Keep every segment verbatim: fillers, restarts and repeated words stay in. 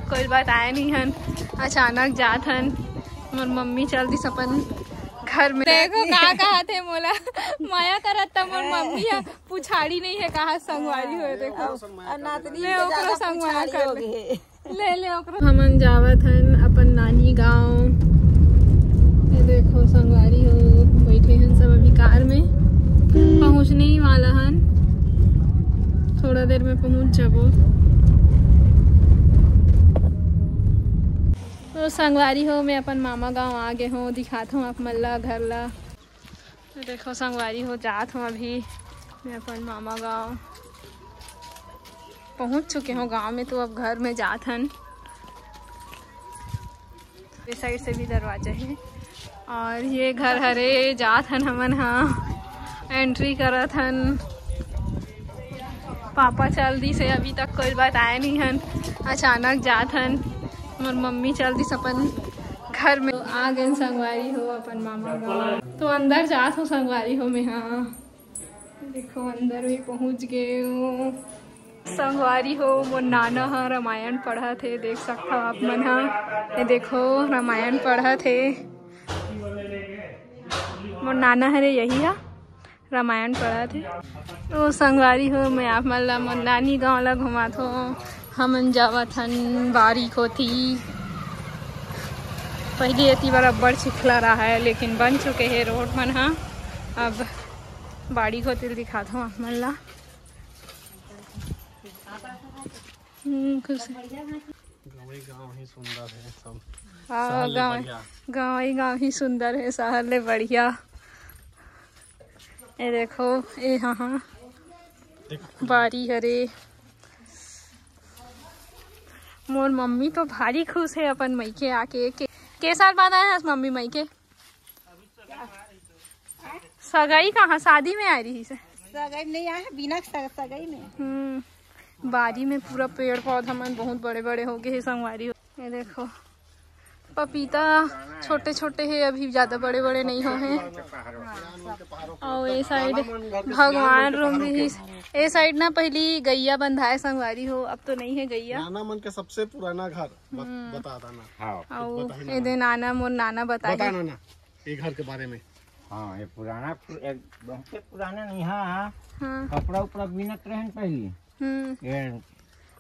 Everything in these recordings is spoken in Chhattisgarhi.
कोई बताए नहीं हन, अचानक जात हन। मोर मम्मी चल दिस अपन घर में। देखो का कहत हे मोला, मया करत त मोर मम्मी ह पुछाड़ी नहीं हे, कहा संगवारी हो। देखो, अउ नातनी ले के ओकरो ज्यादा संगवारी पुछाड़ी कर हो ले। गए। ले ले ओकरो। हमन जावत हन अपन नानी गांव। ये देखो संगवारी हो, बैठे हन सब अभी कार में, पहुंचने ही वाला हन, थोड़ा देर में पहुंच जाबो। तो संगवारी हो, मैं अपन मामा गांव आ गे हूँ, दिखात हूँ आप मन ला घर ला। तो देखो संगवारी हो, जात हूँ अभी मैं अपन मामा गांव, पहुंच चुके हूँ गांव में। तो अब घर में जात हन। ये साइड से भी दरवाजा है और ये घर हरे, जात हन हमन हा, एंट्री करत हन। पापा चल दिस हे, अभी तक कोई बताए नहीं हन, अचानक जात हन। मोर मम्मी चल दिस अपन घर में। तो आ गए संगवारी हो अपन मामा गाँव, तो अंदर जात हो संगवारी हो मैं हा। देखो अंदर भी पहुंच गए हो। संगवारी हो, मोर नाना ह रामायण पढ़त हे, देख सकथव आप मन ह। ये देखो रामायण पढ़त हे, मोर नाना हरे यही ह रामायण पढ़त हे। तो संगवारी हो, मैं आप मन ला मोर नानी गांव ला घुमात हो। हमन जावत हन बारी कोती। पहले एती बर अब्बड़ चिखला रहा है, लेकिन बन चुके हे रोड मन ह। अब बाड़ी कोती दिखात हो आप मन ला। हम्म, खुश है। गंवई गांव ही सुंदर है सब। हाँ, शहर ले गांव, बढ़िया। गंवई गांव ही सुंदर है शहर ले बढ़िया। ये देखो, ये हाँ, हाँ, देख। बारी हरे। मोर मम्मी तो भारी खुश है अपन मइके आके। के, के साल बाद आए हस मम्मी मइके? सगाई कहाँ, शादी में आए रहिस? सगाई में नहीं आए, बिना स-, सगाई में। हम्म, बारी में पूरा पेड़ पौधा मन बहुत बड़े बड़े हो गए हे संगवारी हो। ये देखो पपीता छोटे छोटे हे, अभी ज्यादा बड़े बड़े नहीं हो हे। और ये साइड भगवान रूम भी, ये साइड ना पहली गैया बंधाए संगवारी हो, अब तो नहीं है गैया। नाना मन के सबसे पुराना घर बत-, हम्म। बता देना। हाँ। कुछ और बताही ये नाना। दे नाना, मोर नाना बताही। बता नाना, ये घर के बारे में। हाँ, ये पुराना पु-, एक बहुत पुराना नहीं, हाँ, हाँ। हाँ। कपड़ा उपड़ा बिनत रहन पहली। हम्म। ये,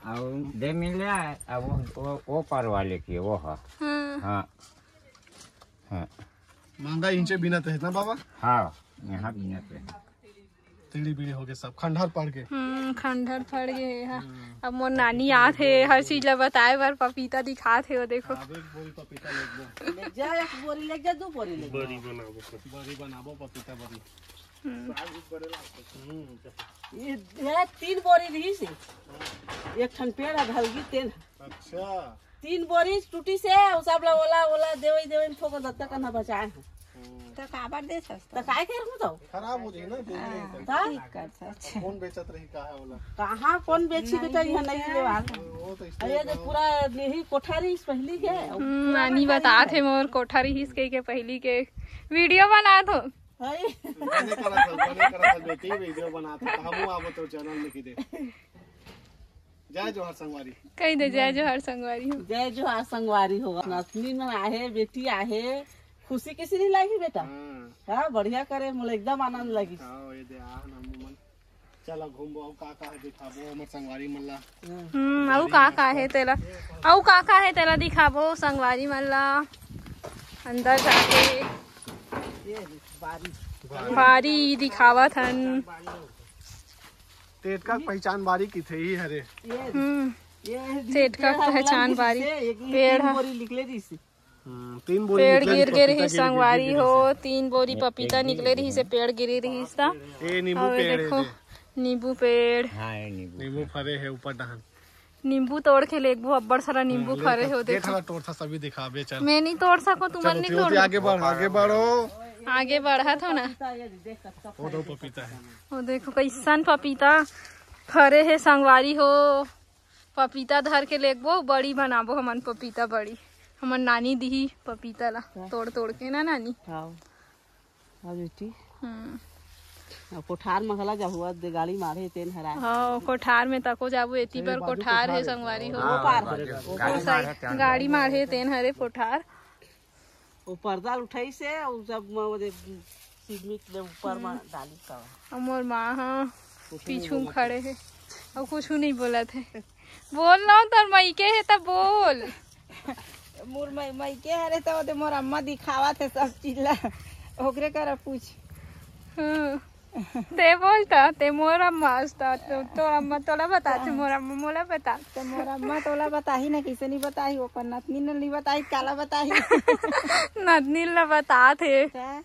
और दे मिल रहा है, अब वो, वो, वो पार वाले की, वो है। हाँ। हाँ। हाँ। महंगा इंचे बिनत है ना बाबा? हाँ, यहाँ बिनत है। टेढ़ी बीढ़ी हो गए सब, खंडहर पड़ गए। हम्म, खंडहर पड़ गए हे, हाँ। हम्म। अब मोर नानी आत हे, हर चीज ला बताए बर पपीता दिखात हे, वो देखो। अब एक बोरी पपीता ले लो। ले जा, एक बोरी ले जा, दो बोरी ले जा। बरी बनाबो। बरी बनाबो, पपीता बरी। हम्म। साग भी बड़े लागथे। हम्म। ये, ये तीन बोरी रहिस हे। एक ठन पेड़ ह, ढलगी तेन। अच्छा। तीन बोरी टूटी से, उ सब ला ओला, ओला देवई, देवई में थोक दत्ता कना बचाए हे। हम्म। तो काबर दे सकता? तो काय कर हूँ तो? खराब हो जाए ना, बेच नहीं सकता। हाँ, ठीक कर सकता। कौन बेचत रही, का है ओला? कहाँ कौन बेची बेटा, यहाँ नहीं लेवा। वो तो इसलिए अरे, ये तो गाँव पूरा यही कोठारी इस पहली के। हम्म, पूरा नानी कोठारी बतात है। हे मोर कोठारी हिस के, के पहली के वीडियो बनात हो। हाय। बने करा था, बने करा था बेटी, वीडियो बनात हो, तो हमहू आबो तो चैनल में की दे। जय जोहार संगवारी। कही दे, जय जोहार संगवारी हो। जय जोहार संगवारी हो। नतनी में आहे, बेटी आहे, खुशी किसी नहीं लगी बेटा? हाँ। हाँ, बढ़िया करे, मोला एकदम आनंद लगी। हाँ, ये दे, आ ना मुमन। चला घूमबो, अउ का का हे दिखाबो हमर संगवारी मन ला। हम्म, अउ का का हे तेला, अउ का का हे तेला दिखाबो संगवारी मन ला। अंदर जाके ये बारी। बारी दिखावत हन। टेटका के पहचान बारी किथे ही हरे। ये, हम्म। ये टेटका के पहचान बारी। एक ही पेड़ तीन ह। बोरी निकले रहिस। हम्म, तीन बोरी पेड़ निकले गिर गे रहिस। पपीता गिर गे, संगवारी हो, तीन बोरी पपीता निकले रहिस हे, पेड़ गिरी रहिस त। ए, नींबू अउ पेड़ हे देखो, दे। नींबू पेड़। हाँ, ये नींबू। नींबू फरे हे ऊपर डहान। नींबू तोड़ के लेगबो, अब्बड़ सारा नींबू हाँ, ले फरे तो, हो, ये देखो। थोड़ा तोड़ था, सभी दिखाबे, चल। मैं नहीं तोड़ सको, तुमन चलो, नहीं फिर तोड़। आगे बढ़, आगे बढ़ो। आगे बढ़त हो ना। वो दो पपीता है। वो देखो कैसन पपीता फरे हे संगवारी हो। पपीता धर के लेगबो, बड़ी बनाबो हमन पपीता बड़ी। हमन नानी दिही पपीता ला हाँ। तोड़ तोड़ के ना नानी। हाँ। हाँ बेटी। हम्म। कोठार म घला जाहू, दे गाड़ी मारे तेन हरा। हाँ, कोठार में तको जाबू, एती बर कोठार हे संगवारी हो। हाँ, पार। गाड़ी मारे तेन हरे कोठार। वो पर्दा उठाइस हे, वो सब म-, वो दे सिरमिट ले ऊपर म डालिस हवय। अउ मोर माँ ह पीछू म खड़े हे, अउ कुछु नहीं बोलत हे। बोल ना, तोर मइके हे त बोल। मोर मई-, मइके हरे त ओदे मोर अम्मा दिखावत हे सब चीज ला, ओकरे करा पूछ। हाँ। ते बोल त, ते मोर अम्मा अस त, तो, तोर अम्मा तोला बताथे, मोर अम्मा मोला बता। त मोर अम्मा तोला बताही ना, कइसे नहीं बताही, ओकर नतनी ल नहीं बताही, काला बताही। नतनी ल बताथे। त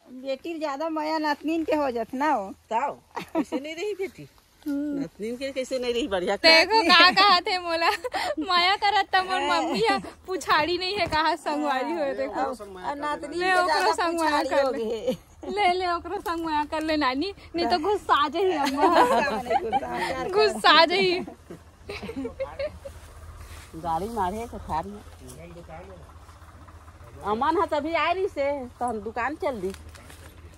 बेटी ल ज्यादा मया नतनीन के हो जाथे ना हो। तव, कइसे नहीं रही बेटी? हम्म। नतनीन के कइसे नहीं रही, बढ़िया। देखो का कहा थे मोला, मया करत त मोर मम्मी ह पुछाड़ी नहीं हे, कहा संगवारी हो, देखो। अउ नतनीन ले के ओकरो ज्यादा संगवारी पुछाड़ी कर हो ले। गे। ले, ले, ओकरो संग मया कर ले नानी, नहीं तो गुस्सा जाही अम्मा। गुस्सा जाही। गाड़ी मारे कोठार में। अमन ह तभी आए रहिस हे, तो हम दुकान चल दी।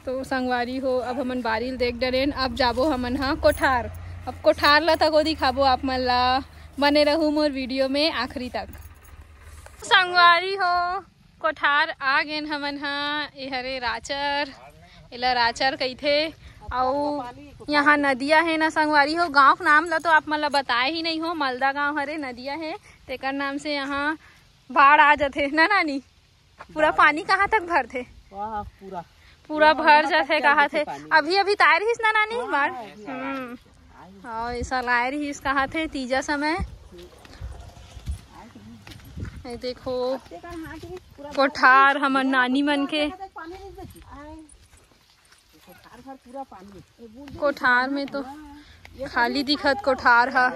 तो संगवारी हो, अब हमन बारी ल देख डरेन, अब जाबो हमन ह कोठार। अब कोठार ला तको दिखाबो आप मन ला, बने रहू मोर वीडियो में आखिरी तक। संगवारी हो, कोठार आ गेन हमन ह। ए हरे राचर, एला राचर कहिथे। अउ यहाँ नदिया हे ना संगवारी हो, गांव के नाम ला तो आप मन ला बताए ही नहीं हो, मलदा गांव हरे, नदिया हे, तेकर नाम से यहाँ बाढ़ आ जाथे ना नानी। पूरा पानी कहाँ तक भरथे? वाह, पूरा। पूरा भर जाथे कहा थे। अभी अभी तो आए रहिस ना नानी बाढ़? हम्म। हाँ, ऐसा लाए रहिस कहा थे तीजा समय। ये देखो कोठार हमर नानी मन के। कोठार में तो खाली दिखत कोठार ह।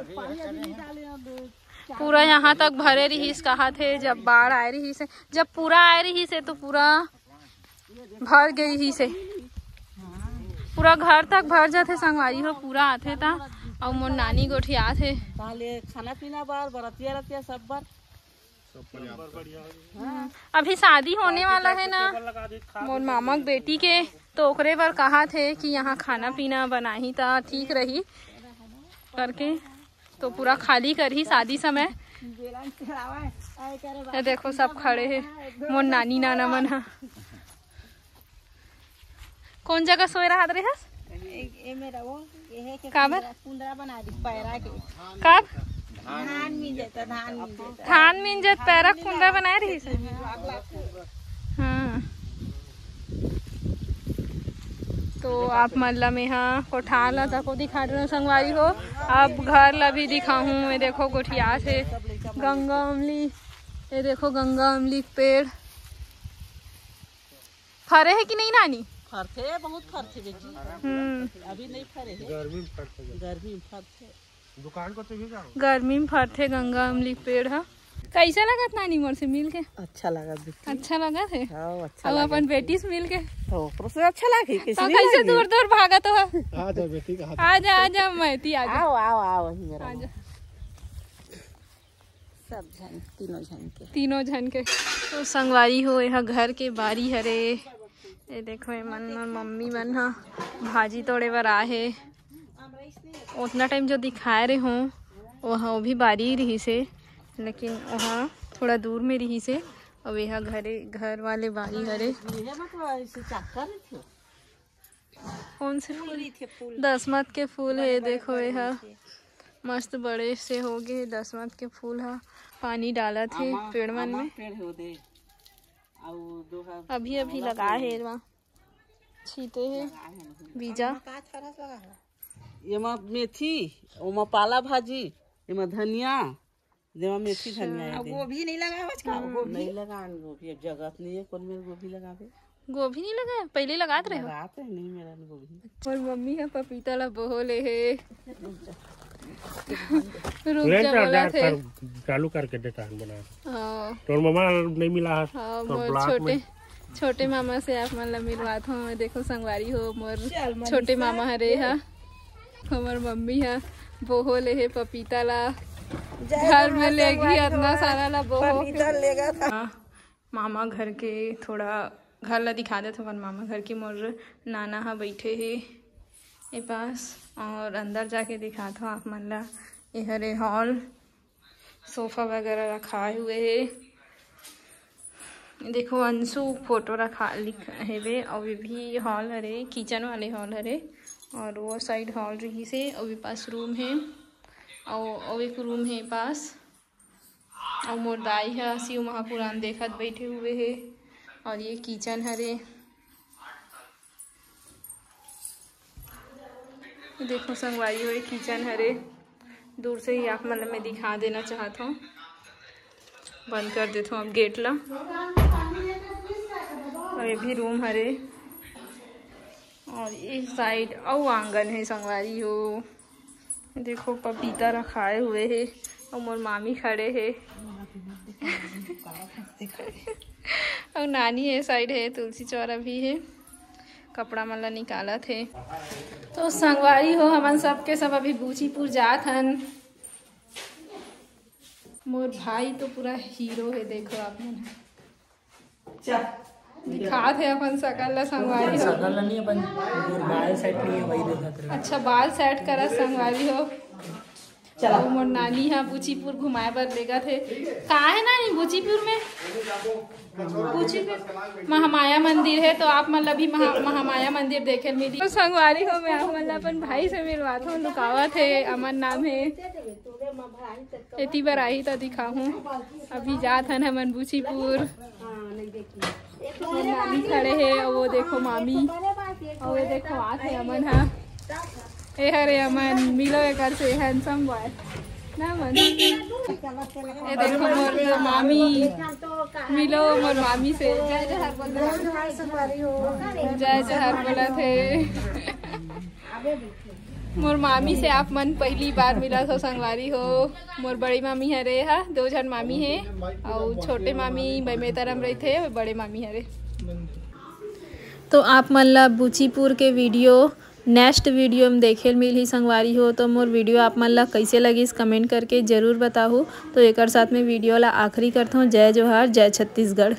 पूरा यहाँ तक भरे रहिस कहा थे, जब बाढ़ आए रहिस हे, जब पूरा आए रहिस हे तो पूरा भर गई ही से, पूरा घर तक भर जाथे संगवारी हो, पूरा आथे ता। अउ मोर नानी गोठियाथे। ताले खाना पीना बर, बरतिया रतिया सब बर। हम्म, अभी शादी होने वाला है ना मोर मामा के बेटी के, तो ओकरे बर कहा थे कि यहाँ खाना पीना बनाही ता ठीक रही करके। तो पूरा खाली करही शादी समय। ये देखो सब खड़े हे मोर नानी नाना मन ह। कौन जगह सोए रहत रहे हस? ए, ए मेरा वो, ये है कि काबर? कुंदरा, कुंदरा बना दी पैरा के। कब? धान मिंजे त, धान मिंजे त। धान मिंजे त पैरा कुंदरा बनाए रहिस। हाँ। तो आप मन ला मेहा कोठार ला तको दिखा देना संगवारी हो। अब घर ला भी दिखाहूँ। ये देखो गोठियाथे गंगा अमली, ये देखो गंगा अमली के पेड़। फरे हे कि नहीं नानी? फरथे, बहुत फरथे बेटी। हम्म। अभी नहीं फरे हे। गर्मी में फरथे। गर्मी में फरथे। दुकान को तो भी जाओ। गर्मी में फरथे गंगा अमली के पेड़ ह। कैसे लगत नानी मोर से मिल के? अच्छा लगत बेटी। अच्छा लगत हे? हाँ, अच्छा अउ लगत अपन हे। बेटी से मिल के? तो ओकरो से अच्छा लागे, तो कैसे नहीं कैसे लागे? दूर दूर भागत हो? आ जा बेटी, कहाँ आ जा, आ जा, मैती आ जा। आओ, आओ, आओ, वहीं मेरा आ जा। सब झन, तीनों झन के। तीनों झन के। तो संगवारी हो, एहा घर के बारी हरे। ये देखो, ये मन, मन मम्मी मन ह भाजी तोड़े बर आए हे। उतना टाइम जो दिखाए रहे हो, वहाँ वो भी बारी ही रहिस हे, लेकिन वहाँ थोड़ा दूर में रहिस हे। अब एहा घरे, घर वाले बारी हरे। ये मतलब ऐसे चक्कर है क्यों? कौन से फूल फूल? रहिथे फूल। दसमत के फूल हे, बड़े, बड़े, देखो बड़े एहा। रहिथे। मस्त बड़े से हो गे दसमत के फूल ह। पानी डालत हे आमा, पेड़ मन आमा में। पेड़ हे ओदे। अउ दो ह अभी, अभी आंवला लगा पेड़ हे हे। एमा। छीते हे लगाए हे नहीं। बीजा। आमा का थरस लगा हे? एमा मेथी, ओमा पाला भाजी, एमा धनिया, जेमा मेथी अच्छा। धनिया हे अउ दे। गोभी नहीं लगावत का? हम्म। गोभी? नहीं लगान गोभी, अब जगत नहीं है, कौन मेर गोभी लगावे? गोभी नहीं लगाए? पहले लगात रहे हो? लगात रहे, नहीं मेरा गोभी। मोर मम्मी ह पपीता ला बोहो ले हे। रुक जा, बोला थे। कर, चालू करके देता है बना। हाँ। तोर मामा नहीं मिला है, हाँ, तोर मोर ब्लॉक छोटे, में। छोटे मामा से आप मन ला मिलवात हूँ। देखो संगवारी हो, मोर चल, मनीषा। छोटे मामा हरे हा। हमर मम्मी ह बोहो ले हे पपीता ला। जय घर में माँ लेगी संगवारी अतना हो। सारा ला बोहो। पपीता लेगा था। हाँ, मामा घर के थोड़ा घर ला दिखा देत हवन मामा घर के। मोर नाना ह बैठे हे ए पास, और अंदर जाके दिखात हव आप मन ला। ए हरे हॉल, सोफा वगैरह रखाए हुए हे। देखो, अंशु फोटो रखा लिख हेवे, और ये भी हॉल हरे, किचन वाले हॉल हरे, और वो साइड हॉल रही से, और ये पास रूम हे, और, और एक रूम हे पास, और मोर दाई ह शिव महापुराण देखत बैठे हुए हे, और ये किचन हरे। देखो संगवारी हो, ये किचन हरे, दूर से ही आप मन ल मैं दिखा देना चाहत हूँ। बंद कर देत हूँ अब गेट ला। और ये भी रूम हरे, और इस साइड अउ आंगन है संगवारी हो। देखो पपीता रखाए हुए है, और मोर मामी खड़े है। और नानी ये साइड है, तुलसी चौरा भी है, कपड़ा मन ला निकालत है। तो संगवारी हो, हमन सबके सब अभी बूचीपुर जात हन। मोर भाई तो पूरा हीरो है, देखो आप मन। दिखात है अपन सकल ला संगवारी हो। सकल ला नहीं, अपन मोर बाल सेट नहीं है, वही देखत रहे। अच्छा, बाल सेट करा संगवारी हो। चला। मोर नानी हा बूचीपुर घुमाए बर लेगत हे। कहाँ है नानी बूचीपुर में? बूचीपुर महामाया मंदिर है, तो आप मन ला भी महा-, महामाया मंदिर देखे मिली। तो संगवारी हो, मैं आप मन ला अपन भाई से मिलवात हूँ, लुकावत है, अमन नाम है। एती बर आही तो दिखाहूँ। अभी जात हन हमन बूचीपुर। मोर नानी खड़े हे, और वो देखो मामी, और वो देखो आत हे अमन हा। ए हरे अमन, मिलो एकर से, handsome boy ना मन। ये देखो मोर मामी, मिलो मोर मामी से। जय जोहार बोल दे। जय जोहार बोलत हे। मोर मामी से आप मन पहली बार मिलत हो संगवारी हो। मोर बड़ी मामी हरे हा, दो झन मामी हे, अउ छोटे मामी बैमेतरा म रहिथे, बड़े मामी हरे। तो आप मन ला बूचीपुर के वीडियो नेक्स्ट वीडियो में देखे ल मिलही संगवारी हो। तो मोर वीडियो आप मन ला कैसे लगिस, कमेंट करके जरूर बताहू। तो एकर साथ में वीडियो ला आखिरी करथों। जय जोहार, जय छत्तीसगढ़।